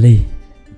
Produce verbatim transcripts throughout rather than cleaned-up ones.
Balei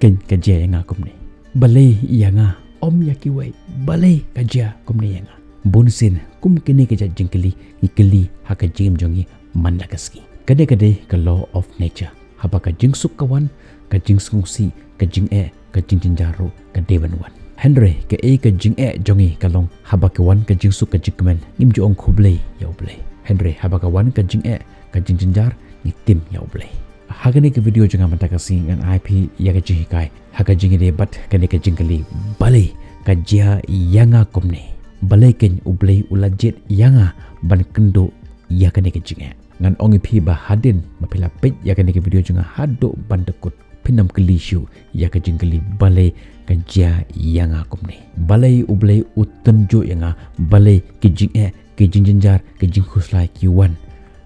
keiñ ka jia ïa nga kumne? Balei ïa nga, ym ïa kiwei? Balei ka jia kumne ïa nga? Bun sien kum kine ki jait jingkylli ngi kylli ha ka jingim jong ngi man la ka sngi. Ka dei, ka dei ka law of nature. Haba ka jingsuk ka wan, ka jingsngewsih, ka jingeh, ka jingjynjar ruh ka dei ban wan. Hynrei kaei ka jingeh jong ngi ka long, haba ka wan ka jingsuk ka jingkmen, ngim ju ong khublei ïa U Blei. Hynrei haba ka wan ka jingeh, ka jingjynjar, ngi tim ïa U Blei. Ha kane ka video jong nga mynta ka sngi ngan ai phi ïa ka jinghikai ha ka jingïadei bad kane ka jingkylli, balei ka jia ïa nga kumne? Balei keiñ U Blei u la jied ïa nga ban kynduh ïa kane ka jingeh? Ngan ong ïa phi ba hadien ba phi la peit ïa kane ka video jong nga haduh ban da kut, phin ym kylli shuh ïa ka jingkylli, balei ka jia ïa nga kumne? Balei U Blei u tynjuh ïa nga? Balei ki jingeh, ki jingjynjar, ki jingkhuslai ki wan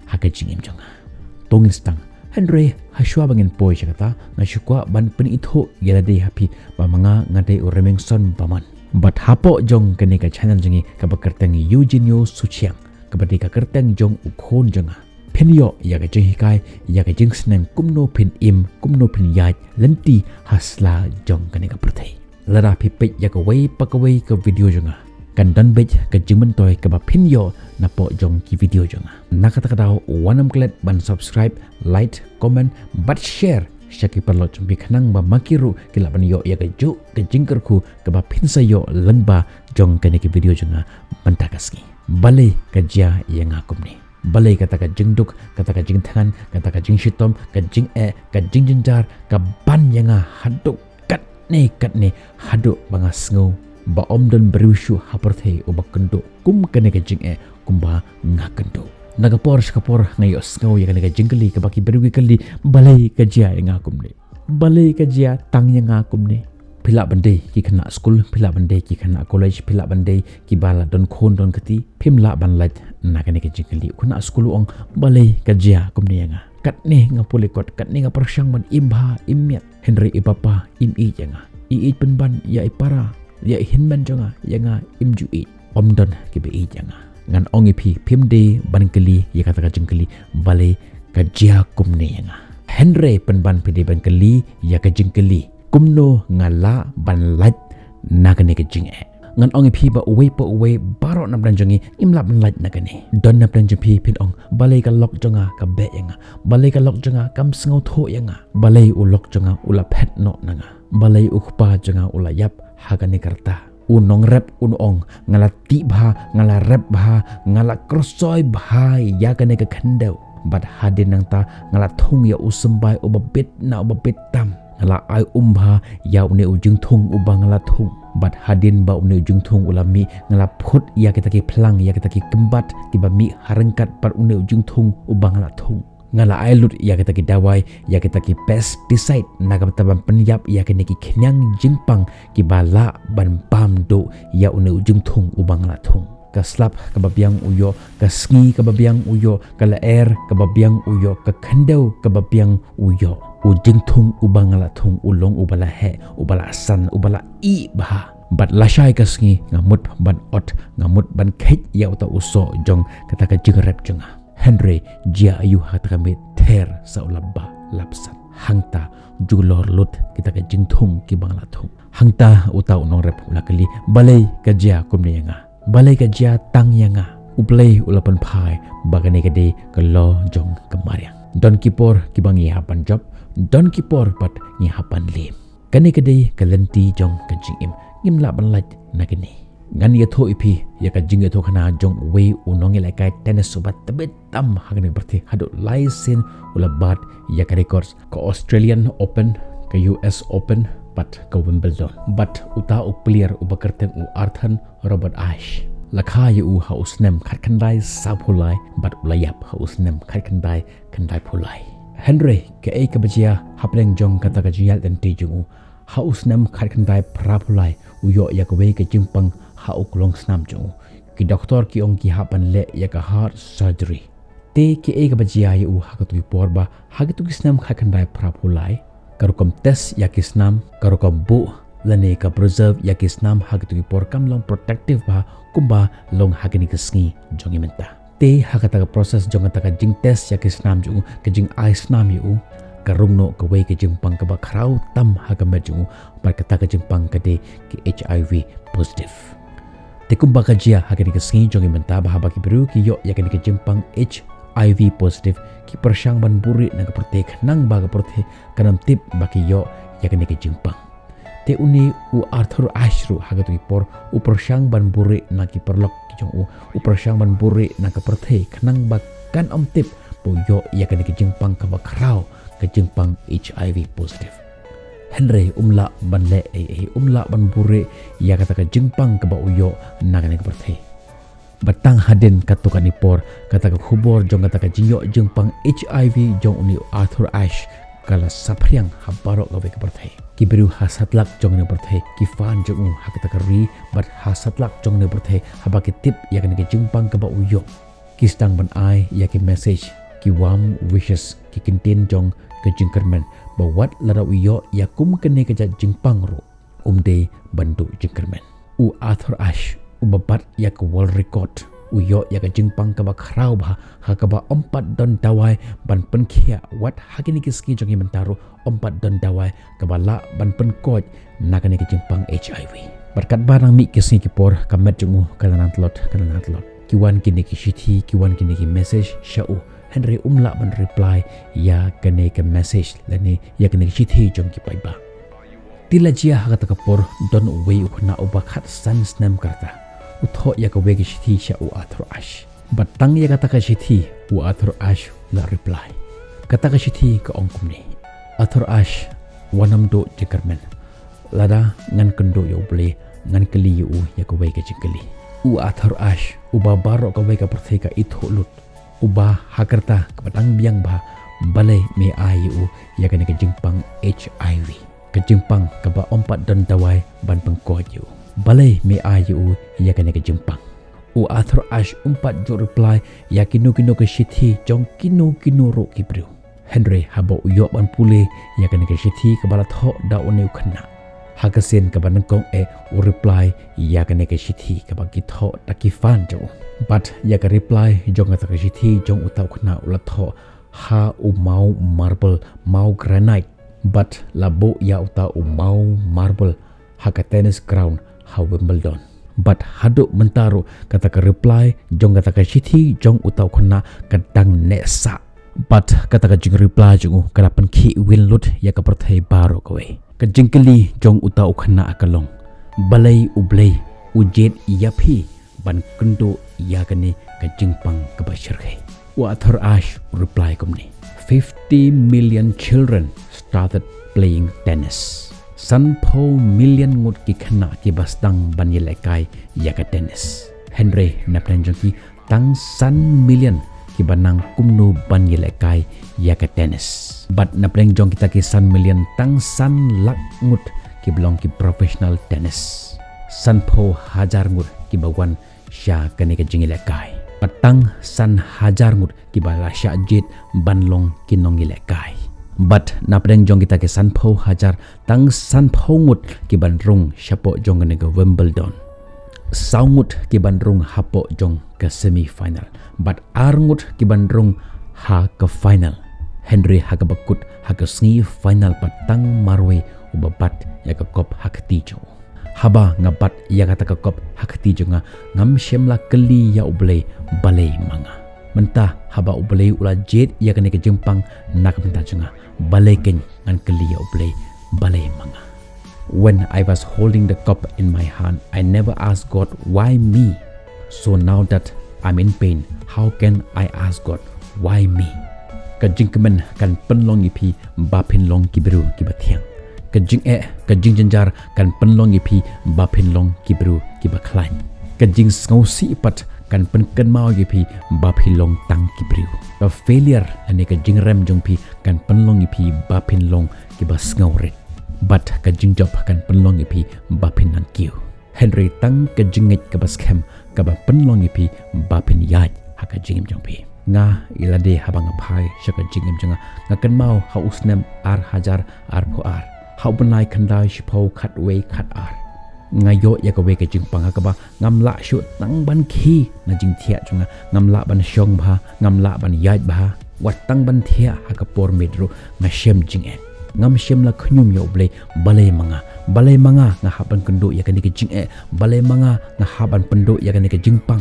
ha ka jingim jong nga? To ngin sdang. Hynrei hashwa ba ngin poi sha kata, nga shu kwah ban pynithuh ïa lade ha phi ba ma nga nga dei u Remingson Bamon. Bad hapoh jong kane ka channel jong ngi kaba kyrteng Eugenio Suchiang, kaba dei ka kyrteng jong u khun jong nga, phin ïoh ïa ka jinghikai, ïa ka jingsneng kumno phin im, kumno phin ïaid lynti ha sla jong kane ka pyrthei. Lada phi peit ïa kawei pa kawei ka video jong nga, kan don beit ka jingmyntoi kaba phin ïoh napoh jong ki video jong nga. Na kata ka daw wat nym klet ban subscribe, like, comment bad share sha ki paralok jong phi khnang ba ma ki ruh ki lah ban ïoh ïa kajuh ka jingkyrkhu kaba phin sa ïoh lyngba jong kane ka video jong nga mynta ka sngi. Balei ka jia ïa nga kumne? Balei kata ka jingduk, kata ka jingthngan, kata ka jingshitom, ka jingeh, ka jingjynjar ka ban ïa nga haduh katne katne, haduh ba nga sngew ba ym don briew shuh ha pyrthei uba kynduh kum kane ka jingeh kumba nga kynduh. Na ka por sha ka por nga ïohsngew ïa kane ka jingkylli kaba ki briew ki kylli, balei ka jia ïa nga kumne? Balei ka jia tang ïa nga kumne? Phi lah ban dei ki khynnah skul, phi lah ban dei ki khynnah college, phi lah ban dei kiba la don khun don kti, phim lah ban lait na kane ka jingkylli. U khynnah skul u ong, balei ka jia kumne ïa nga? Katne nga pule kot, katne nga pyrshang ban im bha, im miat. Hynrei i papa im ïeit ïa nga. I ïeit pynban ïa i para, ïa i hynmen jong nga, ïa nga im ju ïeit. Ym don kiba ïeit ïa nga. Ngan ong ïa phi, phim dei ban kylli ïa kata ka jingkylli, balei ka jia kumne ïa nga. Hynrei pynban phi dei ban kylli ïa ka jingkylli, kumno nga lah ban lait na kane ka jingeh? Ngan ong ïa phi ba uwei pa uwei baroh na pdeng jong ngi ngim lah ban lait na kane. Don na pdeng jong phi phin ong, balei ka lok jong nga ka beh ïa nga? Balei ka lok jong nga kam sngewthuh ïa nga? Balei u lok jong nga u la phet noh na nga? Balei u kpa jong nga u la ïap ha kane ka rta? U nongrep un ong, nga la tih bha, nga la rep bha, nga la kyrsoi bha ïa kane ka khyndew. Bad hadien nangta nga la thung ïa u symbai uba bit na uba bit tam. Nga la ai um bha ïa une u jingthung uba nga la thung. Bad hadien ba une u jingthung u la mih, nga la phut ïa kita ki phlang, ïa kita ki kymbat kiba mih ha ryngkat bad une u jingthung uba nga la thung. Nga la ai lut ïa kita ki dawai, ïa kita ki pesticide, na ka bynta ban pynïap ïa kine ki khñiang jingpang kiba lah ban bam duh ïa une u jingthung uba nga la thung. Ka slap kaba biang u ïoh, ka sngi kaba biang u ïoh, ka lyer kaba biang u ïoh, ka khyndew kaba biang u ïoh. U jingthung uba nga la thung u long uba la heh, uba la san, uba la ih bha. Bad lashai ka sngi nga mut ban ot, nga mut ban kheit ïa uta u soh jong kata ka jingrep jong nga. Hynrei jia aïu ha kata ka miet ther sa u la bah la psat. Hangta julor lut kita ka jingthung kiba nga la thung. Hangta uta u nongrep u la kylli, balei ka jia kumne ïa nga? Balei ka jia tang ïa nga? U Blei u la pynphai ba kane ka dei ka law jong ka mariang. Don ki por kiba ngi hap ban jop, don ki por pat ngi hap ban lem. Kane ka dei ka lynti jong ka jingim, ngim lah ban lait na kane. Ngan ïathuh ïa phi ïa ka jingïathuhkhana jong uwei u nongïalehkai tennis uba tbit tam ha kane ka pyrthei, haduh lai sien u la bat ïa ka records, ka Australian Open, ka U S Open bad ka Wimbledon. Bad uta u player uba kyrteng u Arthur Robert Ashe, la kha ïa u ha u snem khatkhyndai sawphew lai bad u la ïap ha u snem khatkhyndai khyndaiphew lai. Hynrei kaei kaba jia hapdeng jong kata ka jingïaid lynti jong u? Ha u snem khatkhyndai phraphew lai u ïoh ïa kawei ka jingpang ha u klongsnam jong u. Ki doktor ki ong ki hap ban leh ïa ka heart surgery. Te kaei kaba jia ïa u ha katu ki por ba ha katu ki snem khatkhyndai phraphew lai, ka rukom test ïa ki snam, ka rukom buh lane ka preserve ïa ki snam ha katu ki por kam long protective bha kumba long ha kine ki sngi jong ngi mynta. Te ha kata ka process jong kata ka jingtest ïa ki snam jong u, ka jingai snam ïa u, ka rung noh kawei ka jingpang kaba khraw tam ha ka met jong u, bad kata ka jingpang ka dei ka H I V positive. Te kumba ka jia ha kane ka sngi jong ngi mynta, ba haba ki briew ki ïoh ïa kane ka jingpang H I V positive, ki pyrshang ban buhrieh na ka pyrthei khnang ba ka pyrthei kan ym tip ba ki ïoh ïa kane ka jingpang. Te une u Arthur Ashe ruh ha katei ka por u pyrshang ban buhrieh na ki paralok ki jong u, u pyrshang ban buhrieh na ka pyrthei khnang ba kan ym tip ba u ïoh ïa kane ka jingpang kaba khraw, ka jingpang H I V positive. Hynrei um lah ban leh ei ei, um lah ban buhrieh ïa kata ka jingpang kaba u ïoh na kane ka pyrthei. Bad tang hadien katto katne por, kata ka khubor jong kata ka jingïoh jingpang H I V jong une u Arthur Ashe ka la saphriang ha baroh kawei ka pyrthei. Ki briew ha satlak jong kane ka pyrthei, ki fan jong u ha kata ka ri, bad ha satlak jong kane ka pyrthei, haba ki tip ïa kane ka jingpang kaba u ïoh, ki sdang ban ai ïa ki message, ki warm wishes, ki kyntien jong ka jingkyrmen, ba wat lada u ïoh ïa kum kane ka jait jingpang ruh, um dei ban duh jingkyrmen. U Arthur Ashe, uba bat ïa ka world record, u ïoh ïa ka jingpang kaba khraw bha, ha kaba ym pat don dawai ban pynkhiah, wat ha kine ki sngi jong ngi mynta ruh ym pat don dawai kaba lah ban pynkoit na kane ka jingpang H I V. Bad katba nang mih ki sngi ki por, ka met jong u ka la nang tlot, ka la nang tlot. Ki wan kine ki shithi, ki wan kine ki message sha u, hynrei um lah ban reply ïa kane ka message lane ïa kane ka shithi jong ki paidbah. Te la jia ha kata ka por, don uwei u khynnah uba khatsan snem ka rta. U thoh ïa kawei ka shithi sha u Arthur Ashe. Bad tang ïa kata ka shithi u Arthur Ashe u la reply. Kata ka shithi ka ong kumne: Arthur Ashe, wat nym duh jingkyrmen. Lada ngan kynduh ïa U Blei, ngan kylli ïa u ïa kawei ka jingkylli. U Arthur Ashe, uba baroh kawei ka pyrthei ka ithuh lut, uba ha ka rta kaba dang biang bha, balei me ai ïa u ïa kane ka jingpang H I V, ka jingpang kaba ym pat don dawai ban pynkoit ïa u? Balei me ai ïa u ïa kane ka jingpang? U Arthur Ashe um pat ju reply ïa kino kino ka shithi jong kino kino ruh ki briew. Hynrei haba u ïoh ban pule ïa kane ka shithi kaba la thoh da une u khynnah, ha ka sien kaba nyngkong eh u reply ïa kane ka shithi kaba ki thoh da ki fan jong u. Bad ïa ka reply jong kata ka shithi jong uta u khynnah u la thoh ha u maw marble, maw granite. Bad la buh ïa uta u maw marble ha ka tennis ground ha Wimbledon. Bad haduh mynta ruh kata ka reply jong kata ka shithi jong uta u khynnah ka dang neh sah. Bad kata ka jingreply jong u ka la pynkhih win lut ïa ka pyrthei baroh kawei. Ka jingkylli jong uta u khynnah ka long: Balei U Blei u jied ïa phi ban kynduh ïa kane ka jingpang kaba shyrkhei? U Arthur Ashe u reply kumne: Fifty million children started playing tennis. Sanphew million ngut ki khynnah kiba sdang ban ïalehkai ïa ka tennis. Hynrei napdeng jong ki, tang san million kiba nang kumno ban ïalehkai ïa ka tennis. Bad napdeng jong kita ki san million, tang san lak ngut kiba long ki professional tennis. Sanphew hajar ngut kiba wan sha kane ka jingïalehkai. Bad tang san hajar ngut kiba la shah jied ban long ki nongïalehkai. Bad napdeng jong kita ki sanphew hajar, tang sanphew ngut kiban rung shapoh jong kane ka Wimbledon. Saw ngut kiban rung hapoh jong ka semi final. Bad ar ngut kiban rung ha ka final. Hynrei ha kaba kut, ha ka sngi final pat, tang marwei uba bat ïa ka kop ha kti jong u. Haba nga bat ïa kata ka kop ha kti jong nga, ngam shym la kylli ïa U Blei balei ma nga. Mynta haba U Blei u la jied ïa kane ka jingpang na ka bynta jong nga, balei keiñ ngan kylli ïa U Blei balei ma nga? When I was holding the cup in my hand, I never asked God, "Why me?" So now that I'm in pain, how can I ask God, "Why me?" Ka jingkmen kan pynlong ïa phi ba phin long ki briew kiba thiang. Ka jingeh, ka jingjynjar kan pynlong ïa phi ba phin long ki briew kiba khlaiñ. Ka jingsngewsih pat kan pynkynmaw ïa phi ba phi long tang ki briew. Ka failure lane ka jingrem jong phi kan pynlong ïa phi ba phin long kiba sngewrit. Bad ka jingjop kan pynlong ïa phi ba phin nang kiew. Hynrei tang ka jingngeit kaba skhem kaba pynlong ïa phi ba phin ïaid ha ka jingim jong phi. Nga, ïa lade haba nga phai sha ka jingim jong nga, nga kynmaw ha u snem ar hajar arphew ar, ha u bnai khyndai shiphew khatwei khatar, nga ïoh ïa kawei ka jingpang ha kaba ngam lah shuh tang ban khie na jingthiah jong nga, ngam lah ban shong bha, ngam lah ban ïaid bha. Wat tang ban thiah ha ka por miet ruh nga shem jingeh. Ngam shem la khñium ïa U Blei, balei ma nga. Balei ma nga nga hap ban kynduh ïa kane ka jingeh. Balei ma nga nga hap ban pynduh ïa kane ka jingpang.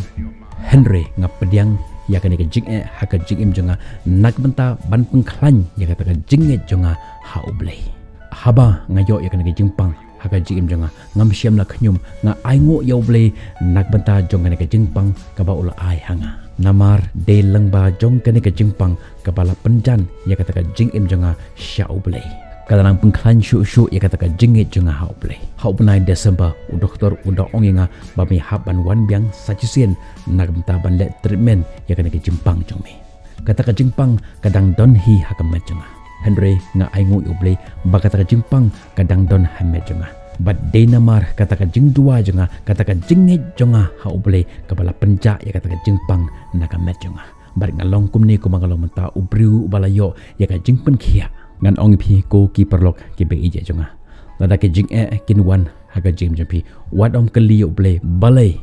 Hynrei nga pdiang ïa kane ka jingeh ha ka jingim jong nga, na ka bynta ban pynkhlaiñ ïa kata ka jingngeit jong nga ha U Blei. Haba nga ïoh ïa kane ka jingpang ha ka jingim jong nga, ngam shem la khñium, nga ainguh ïa U Blei na ka bynta jong kane ka jingpang kaba u la ai ha nga. Namar dei lyngba jong kane ka jingpang kaba la pynjan ïa kata ka jingim jong nga sha U Blei. Ka la nang pynkhlaiñ shuh shuh ïa kata ka jingngeit jong nga ha U Blei. Ha u bnai December, u doktor u da ong ïa nga ba me hap ban wan biang sa shisien na ka bynta ban leh treatment ïa kane ka jingpang jong me. Kata ka jingpang ka dang don hi ha ka met jong nga. Hynrei nga ainguh ïa U Blei ba kata ka jingpang ka dang don ha met jong nga. Bad dei namar kata ka jingduwai jong nga, kata ka jingngeit jong nga ha U Blei, kaba la pynjah ïa kata ka jingpang na ka met jong nga. Bad nga long kumne kumba nga long mynta, u briew uba la ïoh ïa ka jingpynkhiah. Ngan ong ïa phi ko ki paralok kiba ïeit jong nga, lada ki jingeh kin wan ha ka jingim jong phi, wat ym kylli ïa U Blei balei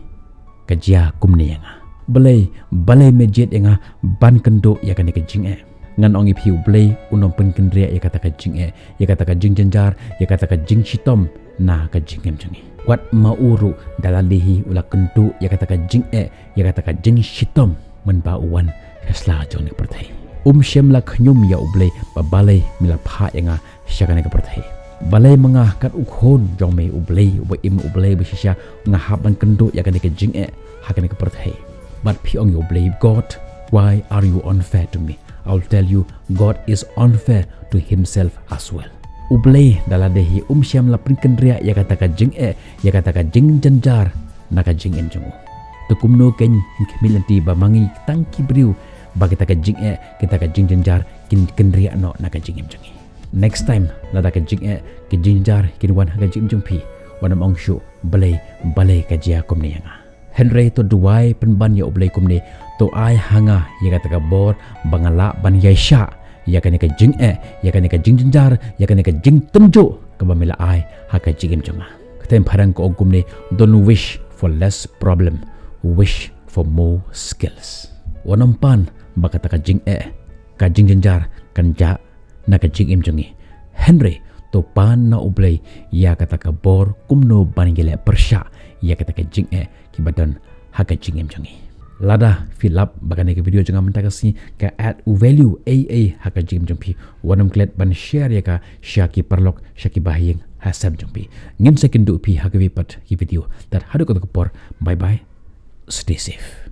ka jia kumne ïa nga. Balei, balei me jied ïa nga ban kynduh ïa kane ka jingeh. Ngan ong ïa phi, U Blei un ym pynkynriah ïa kata ka jingeh, ïa kata ka jingjynjar, ïa kata ka jingshitom na ka jingim jong ngi. Wat ma u ruh da lade hi u la kynduh ïa kata ka jingeh, ïa kata ka jingshitom mynba u wan sha sla jong kane ka pyrthei. Um shym la khñium ïa U Blei ba balei me la phah ïa nga sha kane ka pyrthei. Balei ma nga kat u khun jong me, U Blei uba im, U Blei ba shisha, nga hap ban kynduh ïa kane ka jingeh ha kane ka pyrthei. Bad phi ong ïa U Blei, God, why are you unfair to me? I'll tell you, God is unfair to himself as well. U Blei da lade hi um shym la pynkynriah ïa kata ka jingeh, ïa kata ka jingjynjar na ka jingim jong u. Te kumno kein ngin khmih lynti ba ma ngi tang ki briew ba kita ka jingeh, kita ka jingjynjar kin kynriah noh na ka jingim jong ngi. Next time lada ka jingeh, ka jingjynjar kin wan ha ka jingim jong phi, wat nym ong shuh balei, balei ka jia kumne ïa nga. Hynrei to duwai pynban ïa U Blei kumne, to ai ha nga ïa kata ka bor ba nga lah ban ïaishah ïa kane ka jingeh, ïa kane ka jingjynjar, ïa kane ka jingtynjuh kaba me la ai ha ka jingim jong nga. Ka ktien phareng ka ong kumne, don't wish for less problem, wish for more skills. Wat nym pan ba kata ka jingeh, ka jingjynjar kan jah na ka jingim jong ngi. Hynrei to pan na U Blei ïa kata ka bor kumno ban ïaleh pyrshah ïa kata ka jingeh kiba don ha ka jingim jong ngi. Lada phi lap ba kane ka video jong nga mynta ka sngi ka add u value ei ei ha ka jingim jong phi, wat nym klet ban share ïa ka sha ki paralok, sha ki bahaïing hasem jong phi. Ngin sa kynduh phi ha kiwei pat ki video. Tad haduh kato ka por, bye bye. Stay safe.